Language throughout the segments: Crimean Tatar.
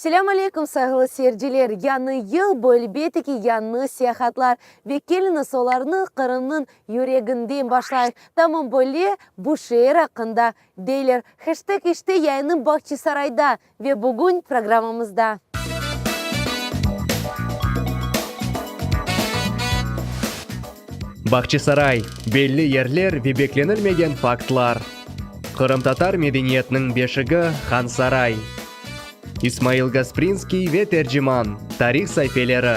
Selâm aleyküm, sayğılı seyirciler! Yañı yıl, bu elbette ki, yañı seyahatlar. Ve keliñiz, olarnı Qırımnıñ yüreginden başlayıq. Tamam böyle bu şeer aqqında deyler. Heşteg işte yayını Bağçasarayda ve bugün programmamızda. Bağçasaray, belli yerler ve beklenilmegen faktlar. Qırımtatar medeniyetiniñ beşigi Hansaray. İsmail Gasprinskiy ve Terciman, tarih saifeleri.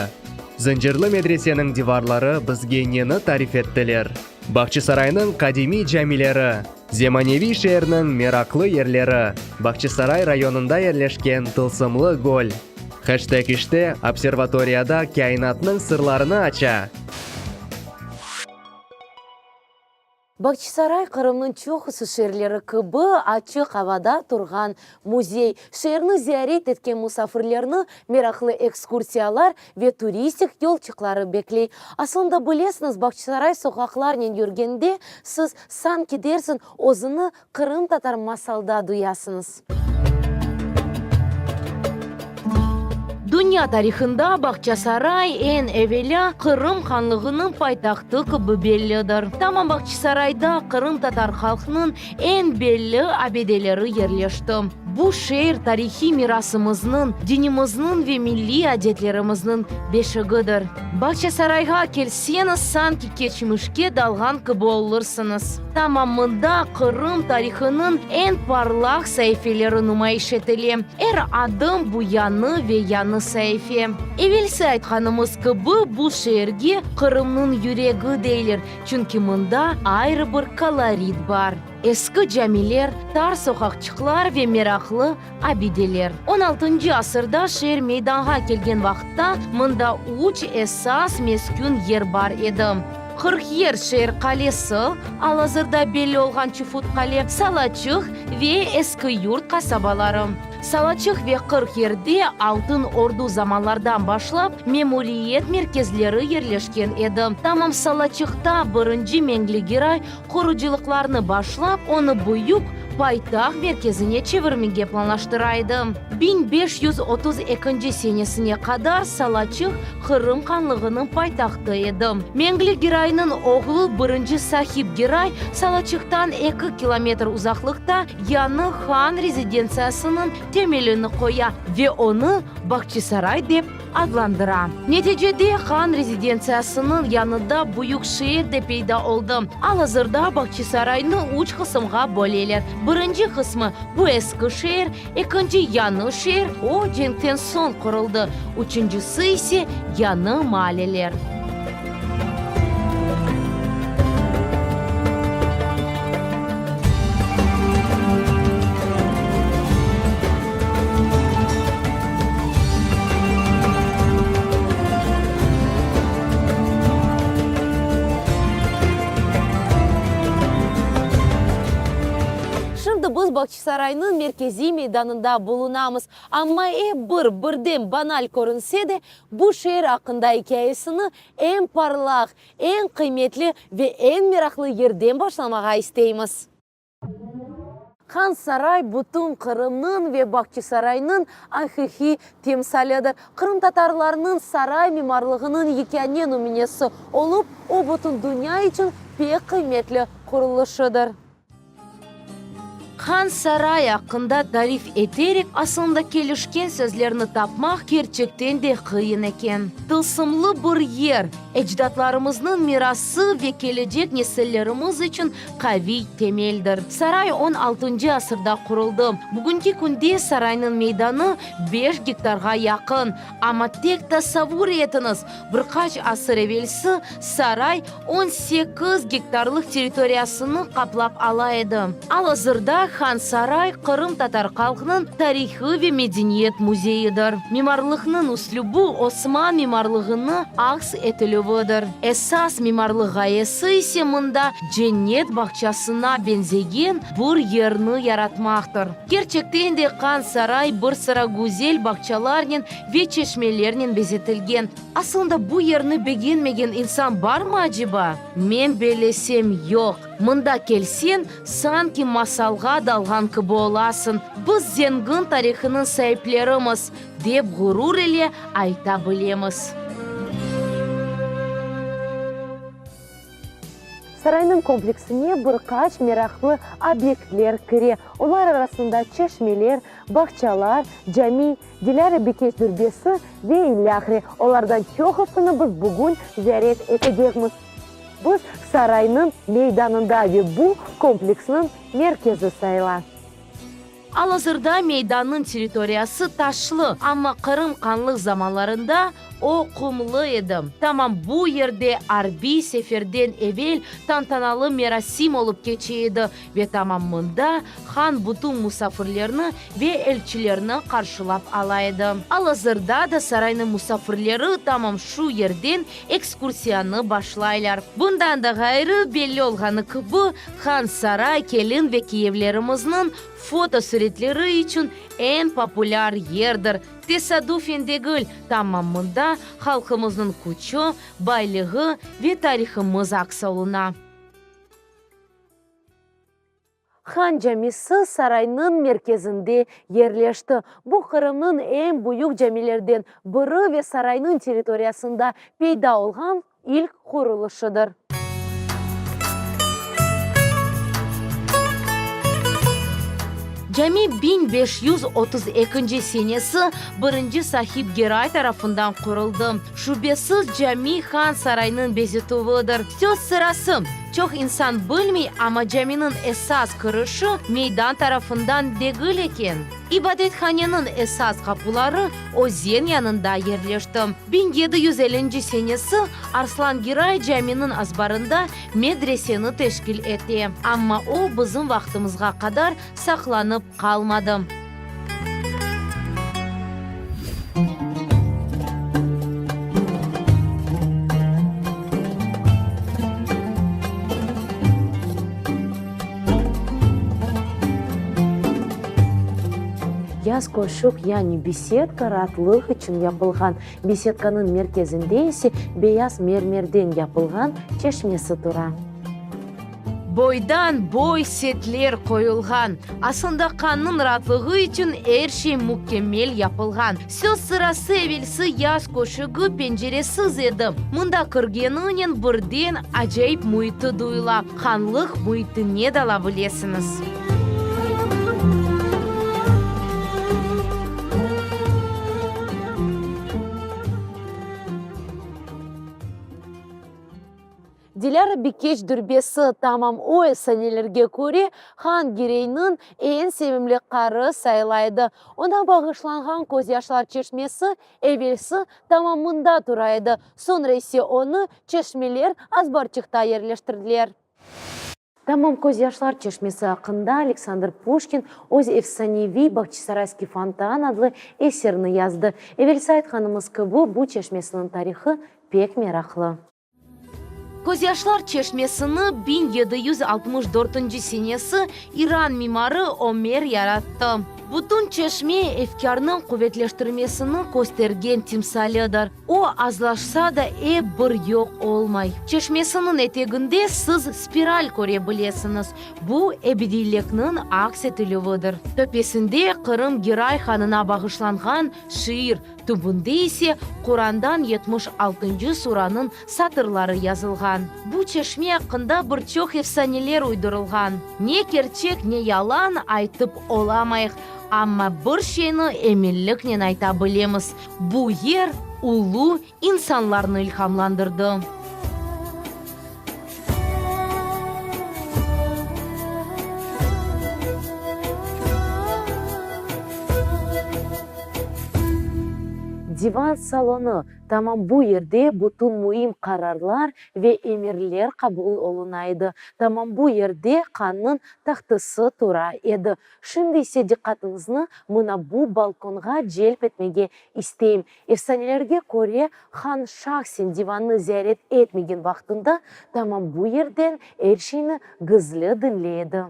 Zıncırlı medreseniñ divarları bizge neni tarif ettiler? Bağçasaraynıñ qadimiy camileri. Zemaneviy şeerniñ meraqlı yerleri. Bağçasaray rayonında yerleşken tılsımlı göl. Heşteg işte observatoriyada kâinatnıñ sırlarını aça. Bağçasaray Qırımnıñ çoqusı şeerleri kibi açıq avada turğan müzey. Şeerni ziyaret etken musafirlerni meraqlı ekskursiyalar ve turistik yolçıqları bekley. Aslında, bilesiñiz, Bağçasaray soqaqlarnen yürgende, siz, sanki dersiñ, özüni qırımtatar masalda duyasıñız. Dünya tarihında Bağçasaray eñ evelâ Qırım hanlığınıñ paytahtı kibi bellidir. Tamam Bağçasarayda qırımtatar halqnıñ eñ belli abideleri yerleşti. Bu şeer tarihiy mirasımıznıñ, dinimizniñ ve milliy adetlerimizniñ beşigidir. Bağçasarayğa kelseñiz, sanki keçmişke dalğan kibi olursıñız. Tamam mında Qırım tarihınıñ eñ parlaq saifeleri numayış etile. Er adım bu yañı ve yañı saife. Evelsi aytqanımız kibi, bu şeerge Qırımnıñ yüregi deyler, çünki mında ayrı bir kolorit bar. Eski camiler, tar soqaqçıqlar ve meraqlı abideler. On altıncı asırda şeer meydanğa kelgen vaqıtta mında üç esas meskün yer bar edi, Qırqyer şeer qalesi, al-azırda belli olğan Çufut Qale, Salaçıq ve Eski Yurt qasabaları. Salaçıq ve Qırqyerde Altın Ordu zamanlardan başlap memuriyet merkezleri yerleşken edi. Tamam Salaçıqta birinci Meñli Giray Qurucılıqlarnı başlap, onı büyük paytaht merkezine çevirmege planlaştıra edi. 1532 senesine qadar Salaçıq Qırım hanlığınıñ paytahtı edi. Meñli Giraynıñ oğlu birinci Sahib Giray Salaçıqtan eki kilometr uzaqlıqta yañı han rezidentsiyasınıñ temelini qoya ve onı Bağçasaray dep adlandıra. Neticede han rezidentsiyasınıñ yanında büyük şeer de peyda oldı. Al-azırda Bağçasaraynı üç qısımğa böleler. Birinci qısmı, bu eski şeer, ekinci, yañı şeer, o, cenkten soñ quruldı, üçüncisi ise, yañı maaleler. Şimdi biz Bağçasaraynıñ merkeziy meydanında bulunamız. Amma ep bir birden banal körünse de, bu şeer aqqında ikâyesini eñ parlaq, eñ qıymetli ve eñ meraqlı yerden başlamağa isteymiz. Han Saray bütün Qırımnıñ ve Bağçasaraynıñ aqiqiy timsalidir. Qırımtatarlarnıñ saray mimarlığınıñ yekâne nümünesi olıp, o bütün dünya içün pek qıymetli qurulışıdır. Han Saray aqqında tarif eterek, aslında kelişken sözlerni tapmaq kerçekten de qıyın eken. Tılsımlı bir yer, ecdatlarımıznıñ mirası ve kelecek nesillerimiz içün qaviy temeldir. Saray on altıncı asırda quruldı. Bugünki künde saraynıñ meydanı beş gektarğa yaqın. Amma tek tasavvur etiñiz, bir qaç asır evelsi saray on sekiz gektarlıq territoriyasını qaplap ala edi. Al-azırda Han Saray qırımtatar halqnıñ tarihı ve medeniyet müzeyidir. Mimarlıqnıñ üslübi osman mimarlığını aks etilüvidir. Esas mimarlıq ğayesi ise mında cennet bağçasına beñzegen bir yerni yaratmaqtır. Kerçekten de Han Saray bir sıra güzel bağçalarnen ve çeşmelernen bezetilgen. Aslında bu yerni begenmegen insan barmı aceba? Men bellesem, yoq. Mında kelseñ, sanki masalğa dalğan kibi olasıñ. Biz zengin tarihınıñ saiplerimiz, dep ğurur ile ayta bilemiz. Saraynıñ kompleksine bir qaç meraqlı obyektler kire. Olar arasında çeşmeler, bağçalar, cami, Dilâra Bikeç dürbesi ve ilâhre. Olardan çoqusını biz bugün ziyaret etecekmiz. Biz saraynıñ meydanında ve bu kompleksniñ merkezi sayıla. Al-azırda meydannıñ territoriyası taşlı, amma Qırım hanlıq zamanlarında o qumlı edi. Tamam bu yerde arbiy seferden evel tantanalı merasim olıp keçe edi ve tamam mında han bütün musafirlerni ve elçilerni qarşılap ala edi. Al-azırda da saraynıñ musafirleri tamam şu yerden ekskursiyanı başlaylar. Bundan da ğayrı, belli olğanı kibi, Han Saray kelin ve kiyevlerimizniñ fotosuretleri içün eñ populâr yerdir. Tesadufen degil, tamam mında halqımıznıñ küçü, baylığı ve tarihımız aks oluna. Han camisi saraynıñ merkezinde yerleşti. Bu Qırımnıñ eñ büyük camilerden biri ve saraynıñ territoriyasında peyda olğan ilk qurulışıdır. Cami 1532 senesi birinci Sahib Geray tarafından quruldı. Şübesiz, cami Han saraynıñ bezetüvidir. Söz sırası, çoq insan bilmey, amma caminiñ esas kirişi meydan tarafından degil eken. İbadethaneniñ esas qapuları özen yanında yerleşti. 1750 senesi Arslan Giray caminiñ azbarında medreseni teşkil ete, amma o bizim vaqtımızğa qadar saqlanıp qalmadı. Yaz köşük, yani besedka raatlıq içün yapılğan. Besedkanıñ merkezinde ise beyaz mermerden yapılğan çeşmesi tura. Boydan boy setler qoyulğan. Aslında qannıñ raatlığı içün er şey mükemmel yapılğan. Söz sırası, evelsi yaz köşügi penceresiz edi. Mında kirgeninen birden acayip müiti duyula, hanlıq müitine dala bilesiñiz. Dilâra Bikeç dürbesi, tamam o efsanelerge köre, han Gireyniñ eñ sevimli qarı sayıla edi. Oña bağışlanğan Közyaşlar çeşmesi evelsi tamam mında tura edi, soñra ise onı çeşmeler azbarçıqta yerleştirdiler. Tamam Közyaşlar çeşmesi aqqında Aleksandr Puşkin öz efsaneviy Bahçisarayskiy fontan adlı eserini yazdı. Evelsi aytqanımız kibi, bu çeşmesiniñ tarihı pek meraqlı. Közyaşlar çeşmesini 1764 senesi İran mimarı Ömer yarattı. Bütün çeşme efkârnıñ quvetleştirmesini köstergen timsalidir. O, azlaşsa da, ep bir yoq olmay. Çeşmesiniñ eteginde siz spiral köre bilesiñiz, bu, ebediylikniñ aks etilüvidir. Töpesinde Qırım Giray hanına bağışlanğan şiir, Tübünde ise Qurandan yetmiş altıncı suranıñ satırları yazılğan. Bu çeşme aqqında bir çoq efsaneler uydurılğan. Ne kerçek, ne yalan aytıp olamayıq, amma bir şeyni eminliknen ayta bilemiz, bu yer ulu insanlarnı ilhamlandırdı. Divan salonı, tamam bu yerde bütün müim qararlar ve emirler qabul oluna edi. Tamam bu yerde hannıñ tahtısı tura edi. Şimdi ise diqqatıñıznı mına bu balkonğa celp etmege isteyim. Efsanelerge köre, han şahsen divannı ziyaret etmegen vaqtında tamam bu yerden er şeyni gizli diñley edi.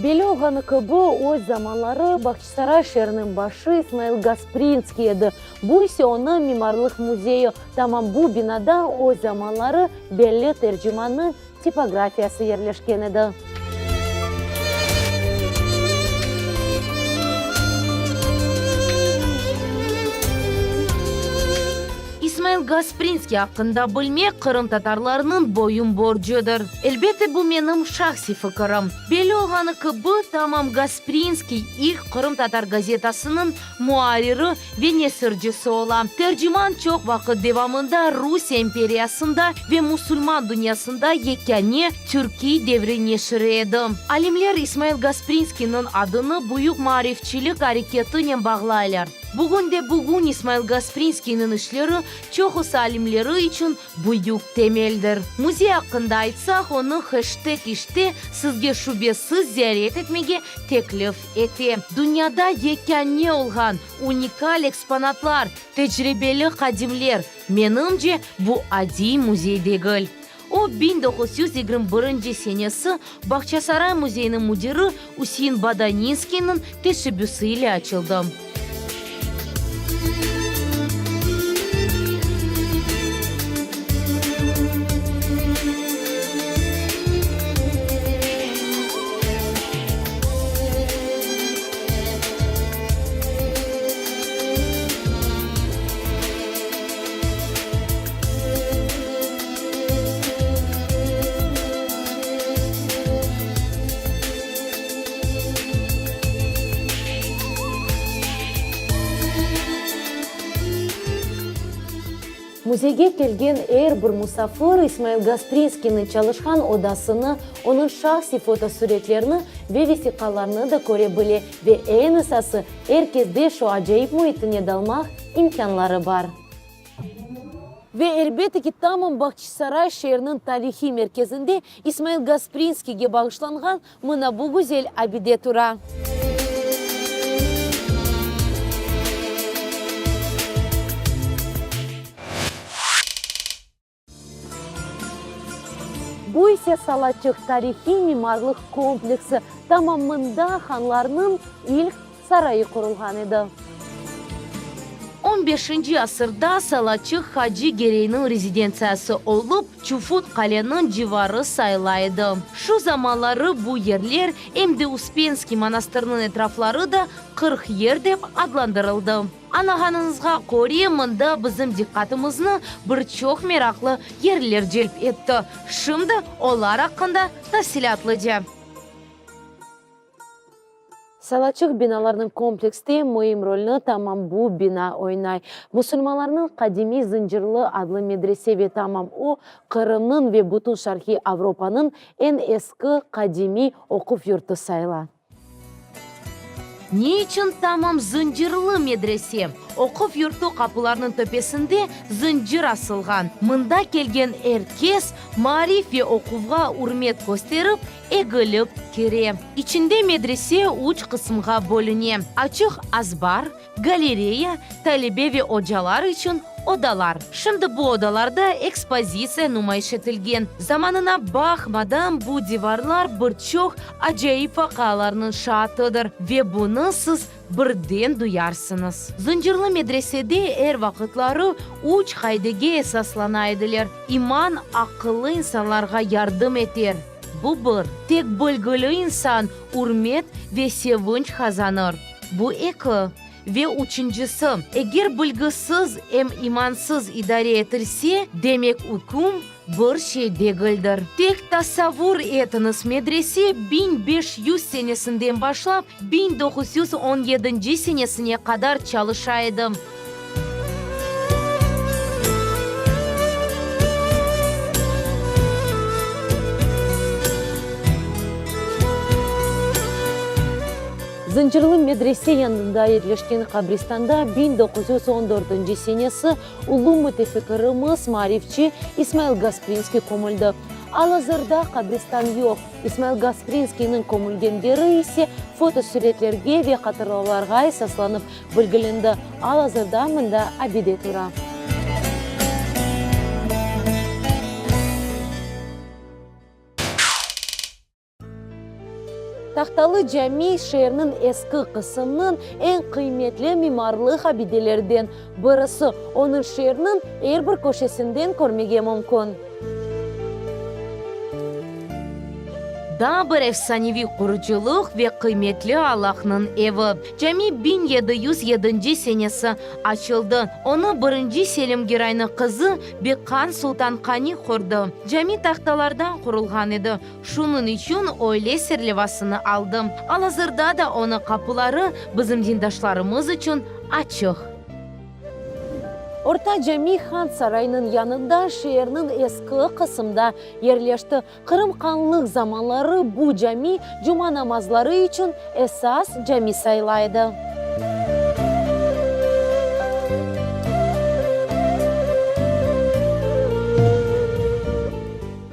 Belli olğanı kibi, öz zamanları Bağçasaray şeeriniñ başı İsmail Gasprinskiy edi. Bu ise onıñ mimarlıq müzeyi. Tamam bu binada öz zamanları belli Tercimannıñ tipografiyası yerleşken edi. İsmail Gasprinskiy aqqında bilmek qırımtatarlarnıñ boyun borcudır. Elbette, bu menim şahsiy fikirim. Belli olğanı kibi, tamam Gasprinskiy ilk qırımtatar gazetasınıñ muarriri ve nesircisi ola. Terciman çoq vaqıt devamında Rusiye imperiyasında ve musulman dünyasında yekâne türkiy devriy neşiri edi. Alimler İsmail Gasprinskiyniñ adını büyük maarifçilik areketinen bağlaylar. Bugün de bugün İsmail Gasprinskiyniñ işleri çoqusı alimleri içün büyük temeldir. Müzey aqqında aytsaq, onı heşteg işte sizge şübesiz ziyaret etmege teklif ete. Dünyada yekâne olğan unikal eksponatlar, tecribeli hadimler, menimce, bu adiy müzey degil. O, 1921 senesi Bağçasaray müzeyiniñ müdiri Üsein Badaninskiyniñ teşebbüsi ile açıldı. Müzeyge kelgen er bir musafir İsmail Gasprinskiyniñ çalışqan odasını, onıñ şahsiy fotosuretlerini ve vesiqalarını da köre bile ve eñ esası, er kesde şu acayip müitine dalmaq imkânları bar. Ve elbette ki, tamam Bağçasaray şeeriniñ tarihiy merkezinde İsmail Gasprinskiyge bağışlanğan mına bu güzel abide tura. Bu ise Salaçıq tarihiy-mimarlıq kompleksi, tamam mında hanlarnıñ ilk sarayı qurulğan edi. On beşinci asırda Salaçıq Hacı Gereyniñ rezidentsiyası olıp, Çufut qaleniñ civarı sayıla edi. Şu zamanları bu yerler, em de Uspenskiy manastırınıñ etrafları da 40 Yer dep adlandırıldı. Añlağanıñızğa köre, mında bizim diqqatımıznı bir çoq meraqlı yerler celp etti. Şimdi olar aqqında tafsilâtlıca. Salaçıq binalarnıñ komplekste müim rolni tamam bu bina oynay. Musulmanlarnıñ qadimiy Zıncırlı adlı medrese ve tamam o, Qırımnıñ ve bütün Şarqiy Avropanıñ eñ eski qadimiy oquv yurtu sayıla. Ne içün tamam Zıncırlı medrese? Oquv yurtu qapılarnıñ töpesinde zıncır asılğan. Mında kelgen er kes maarif ve oquvğa ürmet kösterip, egilip kire. İçinde medrese üç qısımğa bölüne, açıq azbar, galereya, talebe ve ocalar içün odalar. Şimdi bu odalarda ekspozitsiya numayış etilgen. Zamanına baqmadan, bu divarlar bir çoq acayip vaqialarnıñ şaatıdır ve bunı siz birden duyarsıñız. Zıncırlı medresede er vaqıtları üç qaidege esaslana ediler, iman aqıllı insanlarğa yardım eter, bu bir, tek bilgili insan ürmet ve sevinç qazanır, bu eki, ve üçüncisi, eger bilgisiz em imansız idare etilse, demek üküm bir şey degildir. Tek tasavvur etiñiz, medrese 1500 senesinden başlap 1917 senesine qadar çalışa edi. Zıncırlı medrese yanında yerleşken qabristanda 1914 senesi ulu mütefikirimiz, maarifçi İsmail Gasprinskiy kömüldi. Al-azırda qabristan yoq, İsmail Gasprinskiyniñ kömülgen yeri ise fotosüretlerge ve hatırlavlarğa esaslanıp bilgilendi. Al-azırda mında abide tura. Tahtalı cami şeerniñ eski qısımnıñ eñ qıymetli mimarlıq abidelerden birisi, onı şeerniñ er bir köşesinden körmege mümkün. Daa bir efsaneviy qurucılıq ve qıymetli Allahnıñ evi. Cami 1707 senesi açıldı. Onı birinci Selim Giraynıñ qızı Bekan Sultan Qani qurdı. Cami tahtalardan qurulğan edi, şunıñ içün öyle serlevasını aldı. Al-azırda da onıñ qapıları bizim dindaşlarımız içün açıq. Orta Cami Han saraynıñ yanında, şeerniñ eski qısımda yerleşti. Qırım hanlıq zamanları bu cami cuma namazları içün esas cami sayıla edi.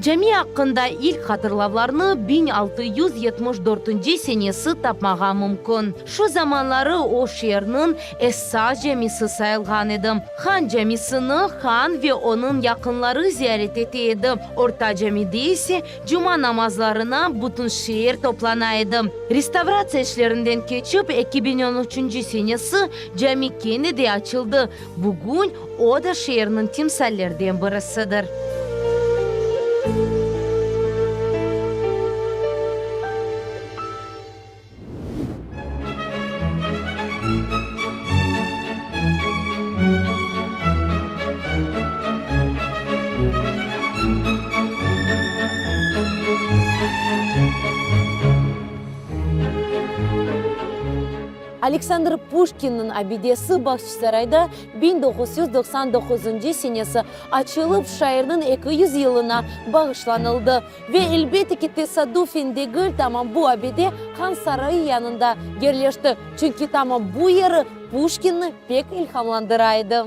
Cami aqqında ilk hatırlavlarnı 1674 senesi tapmağa mümkün. Şu zamanları o şeerniñ esas camisi sayılğan edi. Han camisini han ve onıñ yaqınları ziyaret ete edi, Orta camide ise cuma namazlarına bütün şeer toplana edi. Restavratsiya işlerinden keçip, 2013 senesi cami kene de açıldı. Bugün o da şeerniñ timsallerden birisidir. Aleksandr Puşkinniñ abidesi Bağçasarayda 1999 senesi açılıp, şairniñ 200 yılına bağışlanıldı. Ve, elbette ki, tesadüfen degil, tamam bu abide Han sarayı yanında yerleşti, çünki tamam bu yeri Puşkinni pek ilhamlandıra edi.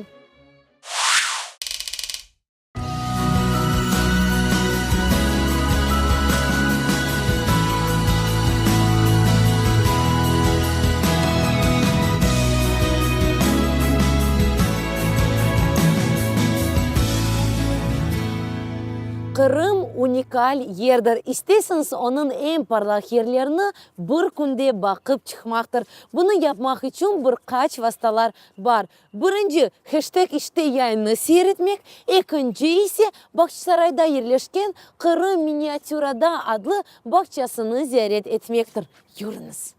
Qırım, unikal yerdir. İsteysiñiz, onıñ eñ parlaq yerlerini bir künde baqıp çıqmaqtır. Bunı yapmaq içün bir qaç vastalar bar. Birinci, heşteg işte yayınnı seyir etmek, ekinci ise, Bağçasarayda yerleşken Qırım miniatürada adlı bağçasını ziyaret etmektir. Yürüñiz!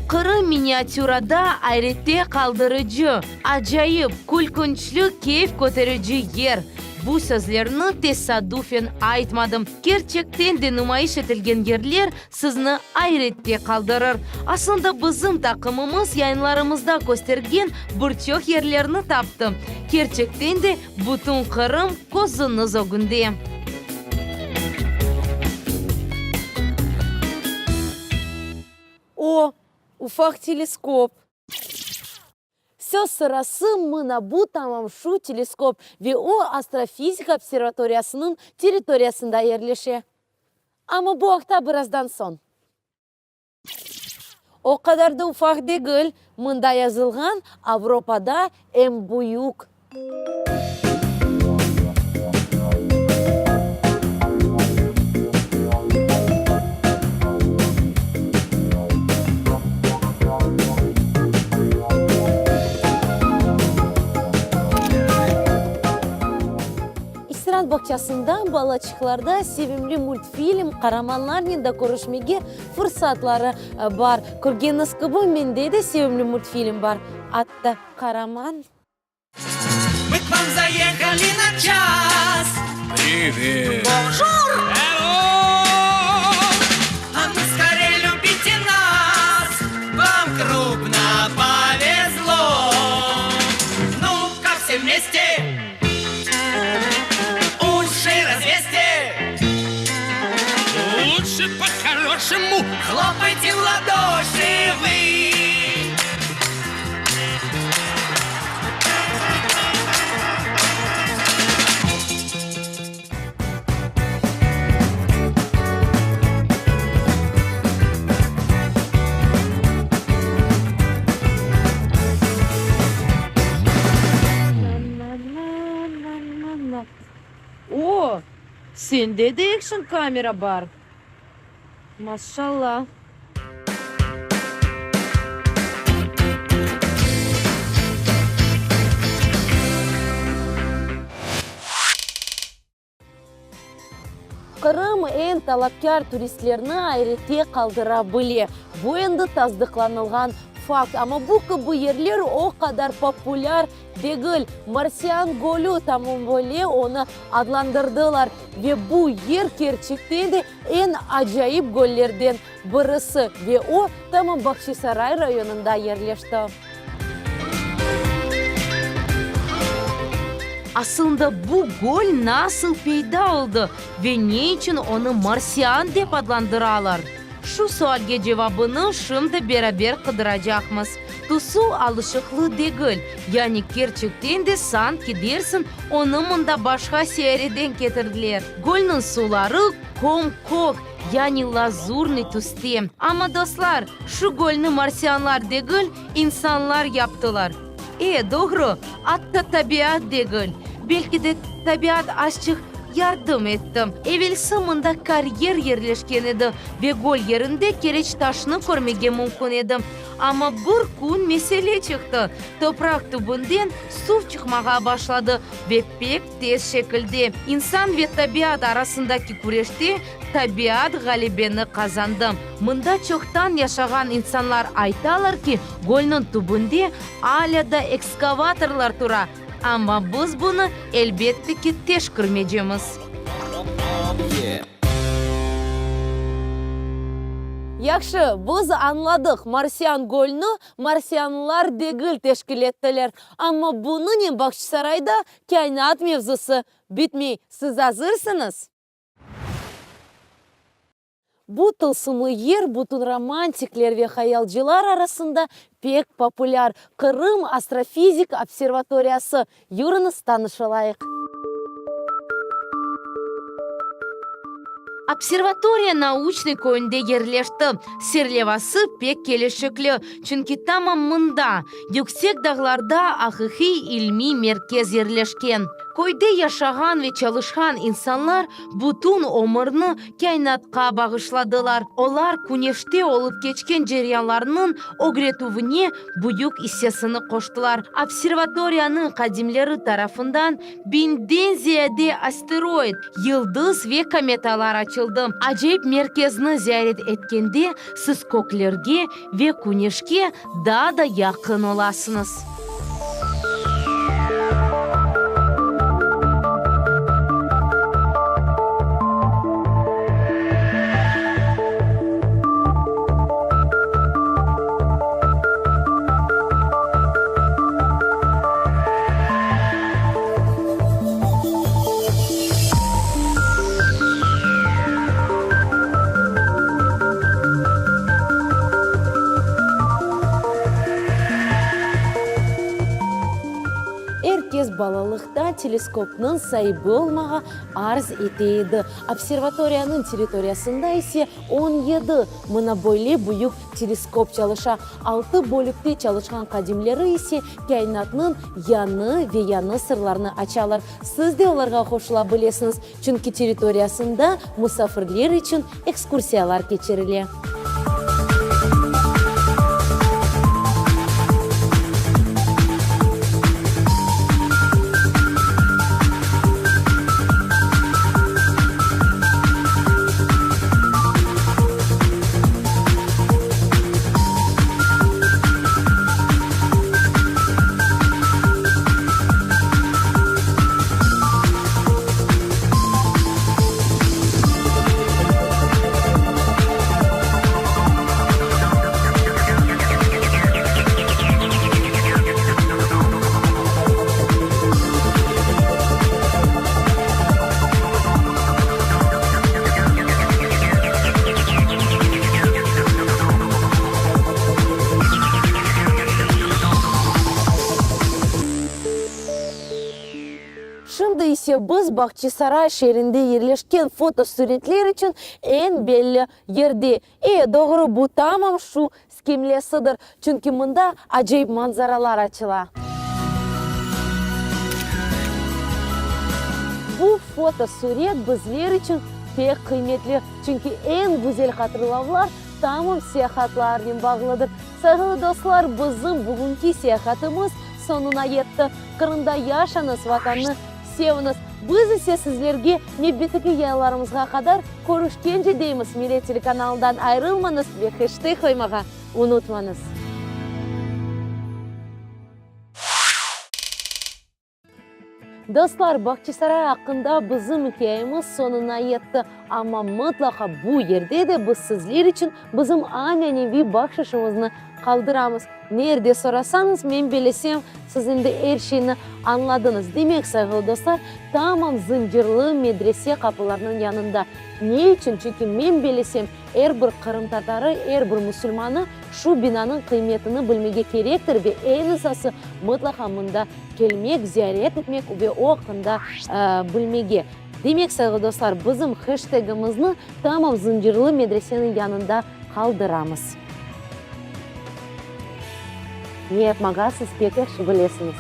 Qırım miniatürada ayrette qaldırıcı, acayip, külkünçli, keyf köterici yer. Bu sözlerni tesadüfen aytmadım. Kerçekten de numayış etilgen yerler sizni ayrette qaldırır. Aslında bizim taqımımız yayınlarımızda köstergen bir çoq yerlerni taptı. Kerçekten de bütün Qırım közüñiz ögünde. O, ufaq teleskop. Söz sırası, mına bu tamam şu teleskop ve o, Astrofizika observatoriyasınıñ territoriyasında yerleşe. Amma bu aqta birazdan soñ. O qadar da ufaq degil, mında yazılğan, Avropada eñ büyük. İstirat bağçasında balaçıqlarda sevimli multfilm qaramanlarnen de körüşmege fırsatları bar. Körgeniñiz kibi, mende de sevimli multfilm bar, atta qaraman. Mı k vam zayehali na ças. Privet! Bonjur! Hello! A nu skorey lübite nas, Vam krupno povezlo! Nu-ka vse vmeste, Uşi razveste! Lutше po-horoşemu Hlopayte v ladoşi vı! O, sende de ekşn kamera bar. Maşallah! Qırım eñ talapkâr turistlerni ayrette qaldıra bile. Bu endi tasdıqlanılğan fakt. Amma bu kibi yerler o qadar populâr degil. Marsian gölü, tamam böyle onı adlandırdılar. Ve bu yer kerçekten de eñ acayip göllerden birisi ve o, tamam Bağçasaray rayonında yerleşti. Aslında bu göl nasıl peyda oldı ve ne içün onı Marsian dep adlandıralar? Şu sualge cevabını şimdi beraber qıdıracaqmız. Tüsü alışıqlı degil, yani kerçekten de sanki dersiñ onı mında başqa seyyareden ketirdiler. Gölniñ suları köm-kök, yani lazurnıy tüste. Amma, dostlar, şu gölni marsianlar degil, insanlar yaptılar. E, doğru, atta tabiat degil. Belki de tabiat azçıq yardım etti. Evelsi mında karyer yerleşken edi ve göl yerinde kereç taşnı körmege mümkün edi. Amma bir kün mesele çıqtı, topraq tübünden suv çıqmağa başladı ve pek tez şekilde. İnsan ve tabiat arasındaki küreşte tabiat ğalebeni qazandı. Mında çoqtan yaşağan insanlar aytalar ki, gölniñ tübünde alâ da ekskavatorlar tura, amma biz bunı, elbette ki, teşkirmecemiz. Yahşı, biz añladıq, Marsian gölni marsianlar degil teşkil ettiler. Amma bunınen Bağçasarayda kâinat mevzusı bitmey. Siz azırsıñız? Bu tılsımlı yer bütün romantikler ve hayalcılar arasında pek populâr, Qırım astrofizik observatoriyası. Yürüñiz, tanış olayıq. Observatoriya Nauçnıy köyünde yerleşti. Serlevası pek kelişikli, çünki tamam mında, yüksek dağlarda aqiqiy ilmiy merkez yerleşken. Köyde yaşağan ve çalışqan insanlar bütün ömürni kâinatqa bağışladılar. Olar küneşte olıp keçken ceryanlarnıñ ögretüvine büyük issesini qoştılar. Observatoriyanıñ hadimleri tarafından biñden ziyade asteroid, yıldız ve kometalar açıldı. Acayip merkezni ziyaret etkende siz köklerge ve küneşke daa da yaqın olasıñız. Er kes balalıqta teleskopnıñ saibi olmağa arz ete edi. Observatoriyanıñ territoriyasında ise 17 mına böyle büyük teleskop çalışa. Altı bölükte çalışqan qadimleri ise kâinatnıñ yañı ve yañı sırlarını açalar. Siz de olarğa qoşula bilesiñiz, çünki territoriyasında musafirler içün ekskursiyalar keçirile. Şimdi ise biz Bağçasaray şeerinde yerleşken fotosuretler içün eñ belli yerde. E, doğru, bu tamam şu skemlesidir, çünki mında acayip manzaralar açıla. Bu fotosuret bizler içün. pek qıymetli, çünki eñ güzel hatırlavlar tamam seyahatlarnen bağlıdır. Sayğılı dostlar, bizim bugünki seyahatımız soñuna yetti. Qırımda yaşañız, Vatannı seviñiz. Biz ise sizlerge nevbetteki yayınlarımızğa qadar körüşkence deymiz, Millet telekanalından ayırılmañız ve heşteg qoymağa unutmañız. Dostlar, Bağçasaray aqqında bizim ikâyemiz soñuna yetti, amma mıtlaqa bu yerde de biz sizler içün bizim ananeviy bahşışımıznı qaldıramız. Nerde sorasañız, men bilesem, siz endi er şeyni añladıñız. Demek, sayğılı dostlar, tamam Zıncırlı medrese qapılarınıñ yanında. Ne içün? Çünki men bilesem, er bir qırımtatarı, er bir musulmanı şu binanıñ qıymetini bilmege kerektir ve eñ esası, mıtlaqa mında kelmek, ziyaret etmek ve o aqqında bilmege. Demek, sayğılı dostlar, bizim heştegimizni tamam Zıncırlı medreseniñ yanında qaldıramız. Ne yapmağa siz pek yahşı bilesiñiz.